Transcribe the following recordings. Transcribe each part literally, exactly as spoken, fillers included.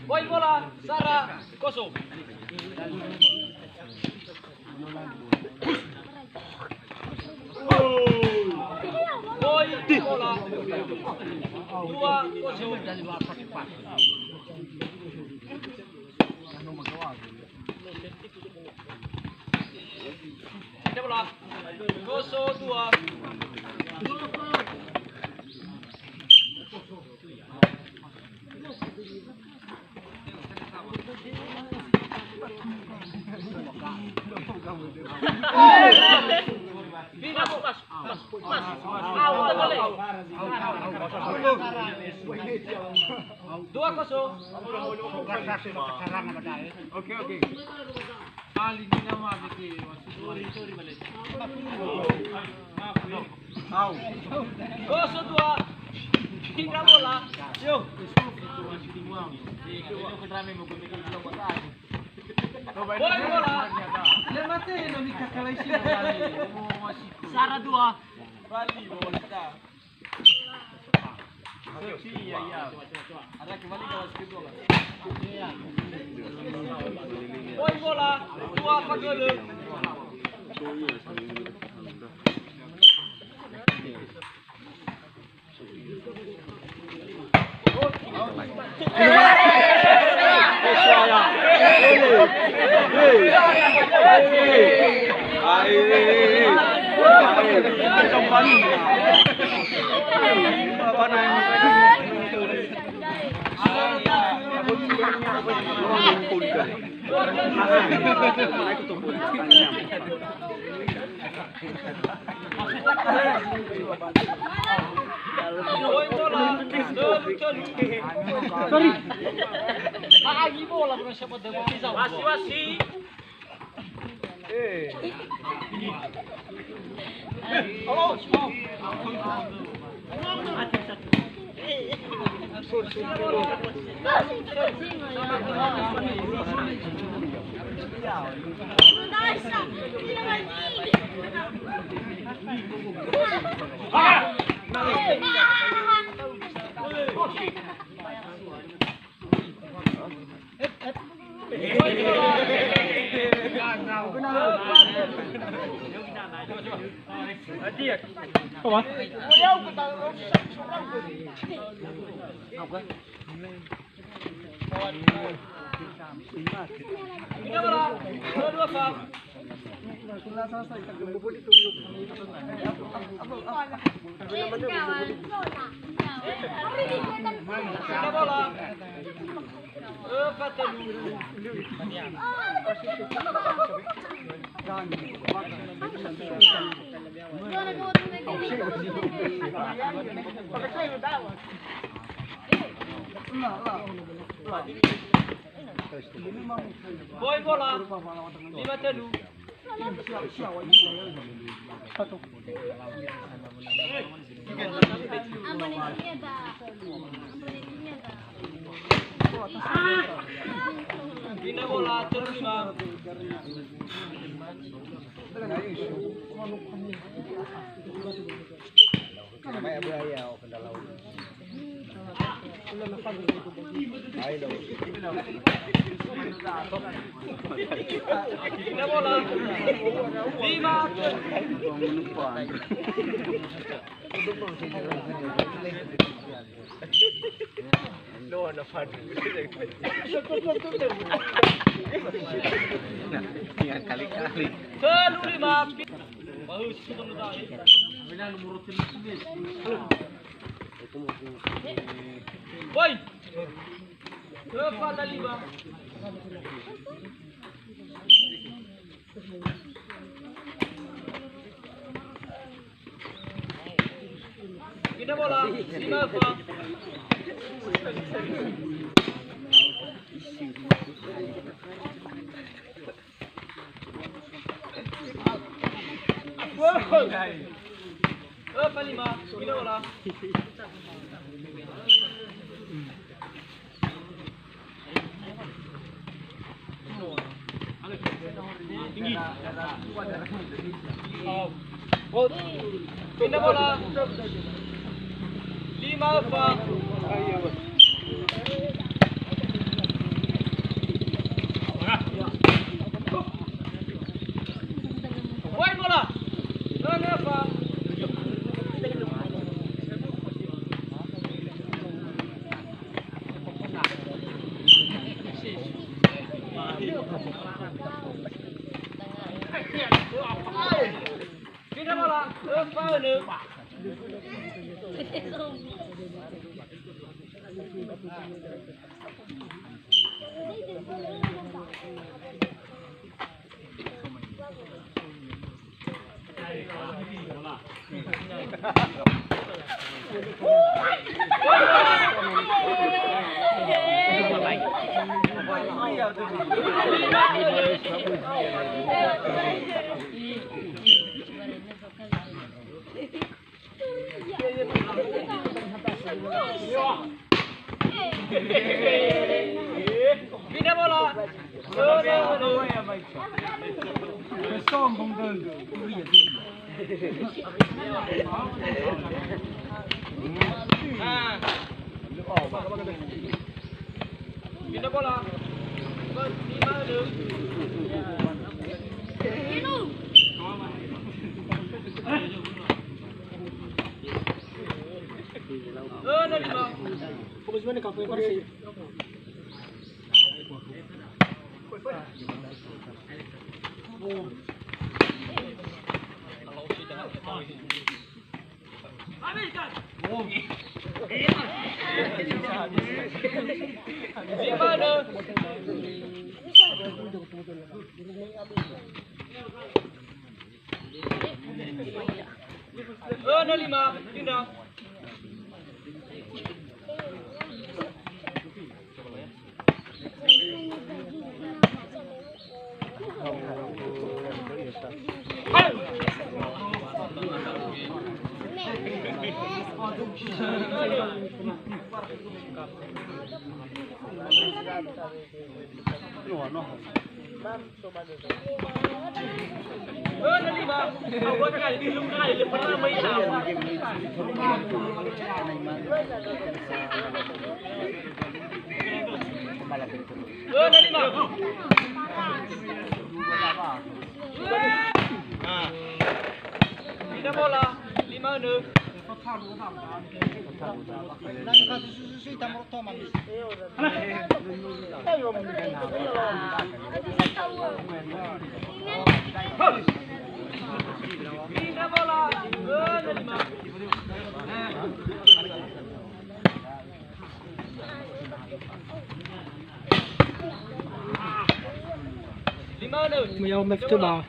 Woi bola, Sara, kosong. Woi bola. Dua kosong. Bola. Kosong dua. Dua kosong. Oke, oke. Kali ini nama ada ke, sorry, sorry, balik. Au. Kosong dua. Pindah bola. Yo. Woi bola. Le mate na mikakalai si bola. Sara dua. Bali bola. Iya, iya. Ada kembali ke wasit kedua, Pak. Woi bola, dua apa dua le? Sorry. Wasi-wasi. Woi bola. Lima telu. Pindah bola, telu lima. Kali-kali. Telu lima. Woi. Berapa tadi, Bang? Pindah bola. Lima apa? Tinggi. Pindah bola. Lima, empat. Poin bola. Lima, empat. Pindah bola. Sombong dulu. Nah. Pindah bola. Lima, dua. Eh, ada lima. Eh, ada lima, pindah. Pindah bola, lima enam. Lima enam. Mau mef tu ba.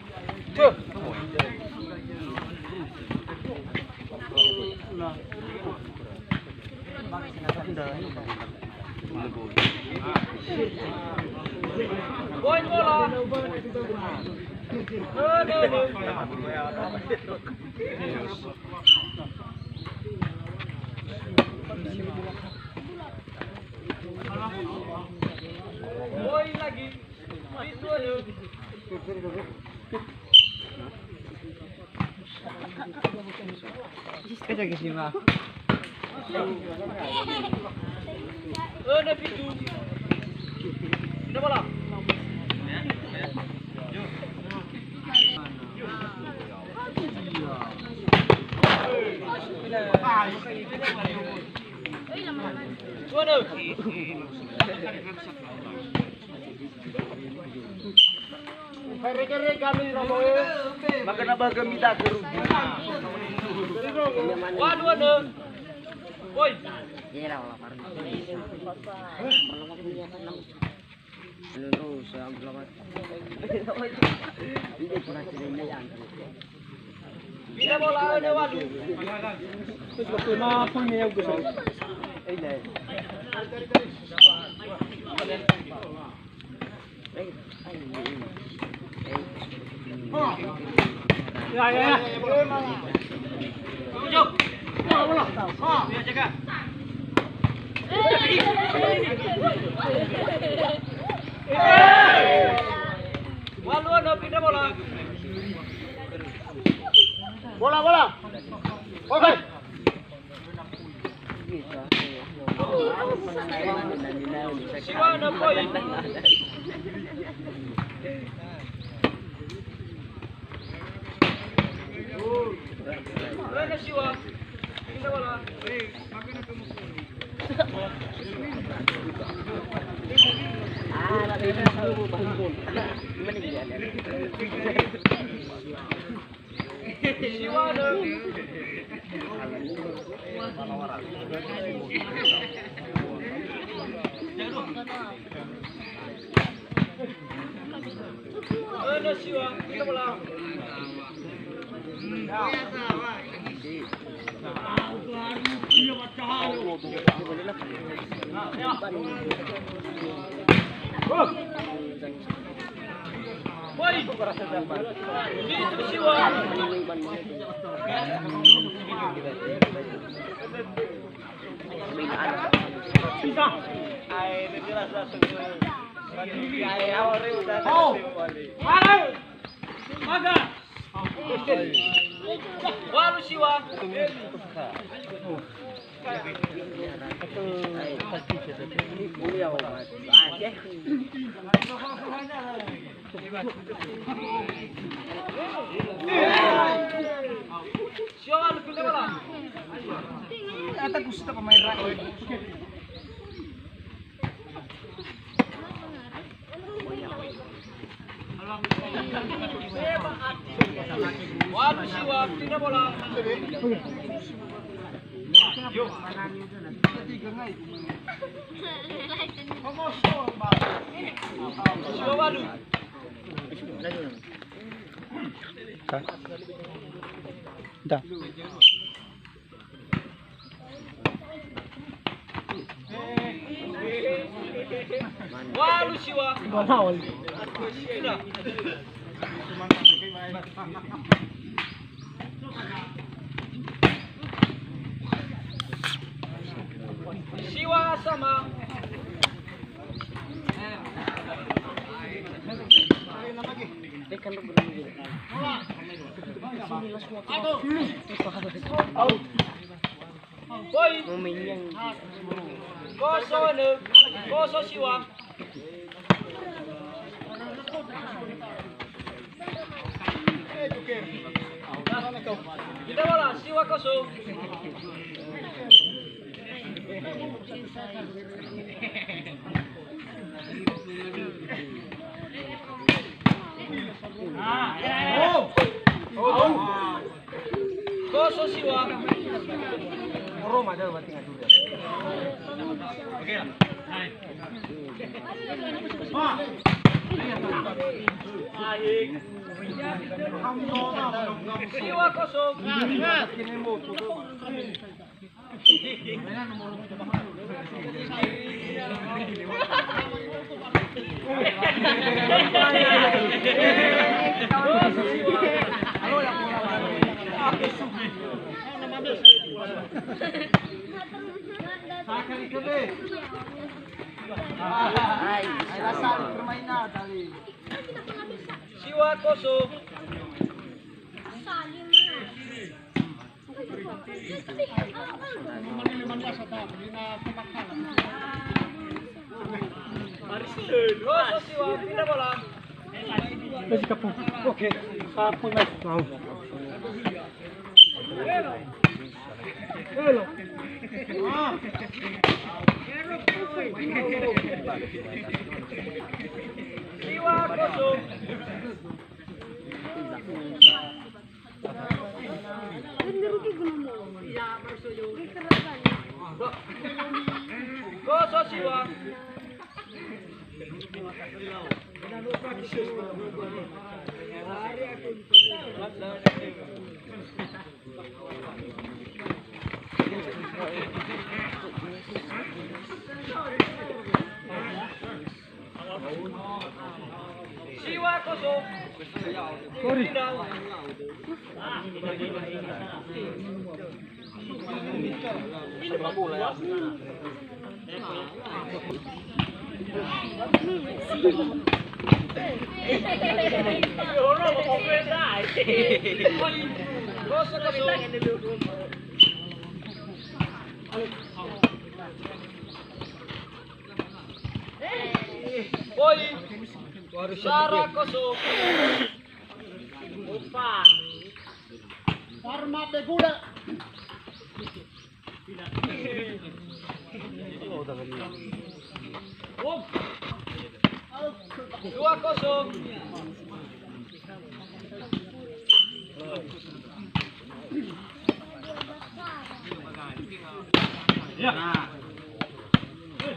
Poin bola. Poin lagi. Maka na ba gami da ke rugi. Waduh, waduh. Woi. Iya lah, lapar. Belum rusak, belum. Ini pernah cerita yang. Pindah bola, ada waduh. Terus waktu na pun ni yang besar. Eh, dah. Ya, ya, ya. Jaga. Walu, ada pindah bola. Bola, bola. Oke. Siwa na poi. Rena siwa. Kita bola. Walu siwa. Siwa walu, pindah bola. Kata gusta pemain rakyat. Walu siwa, pindah bola. Siwa walu. Da. Walu siwa. Sudah. Siwa sama. Poi. Koso ne, koso siwa. Kita bola, siwa koso. Koso siwa. Roma ada berarti ngadu dia. Siwa koso. Siwa koso. Oke, sapu mas. Hello. Siwa koso. Koso siwa. Siwa koso. Sorry. Kosong kosong. Poi. Sara kosong. Opan. Sarma Begula. Dua kosong.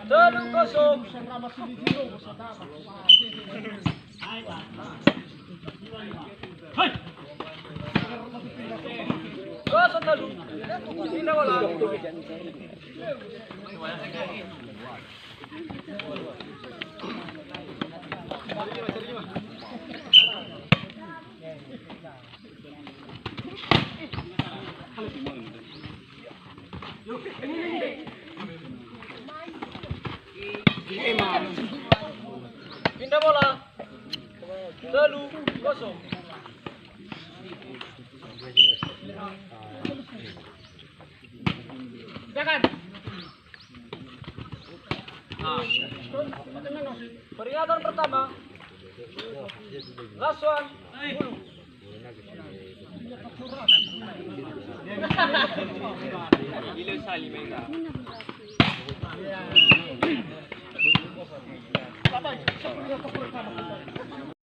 Telu kosong. Kosong telu. Pindah bola. Pindah bola. Telu kosong. Silakan. Peringatan pertama. Last one. Bulu. Ile sali main.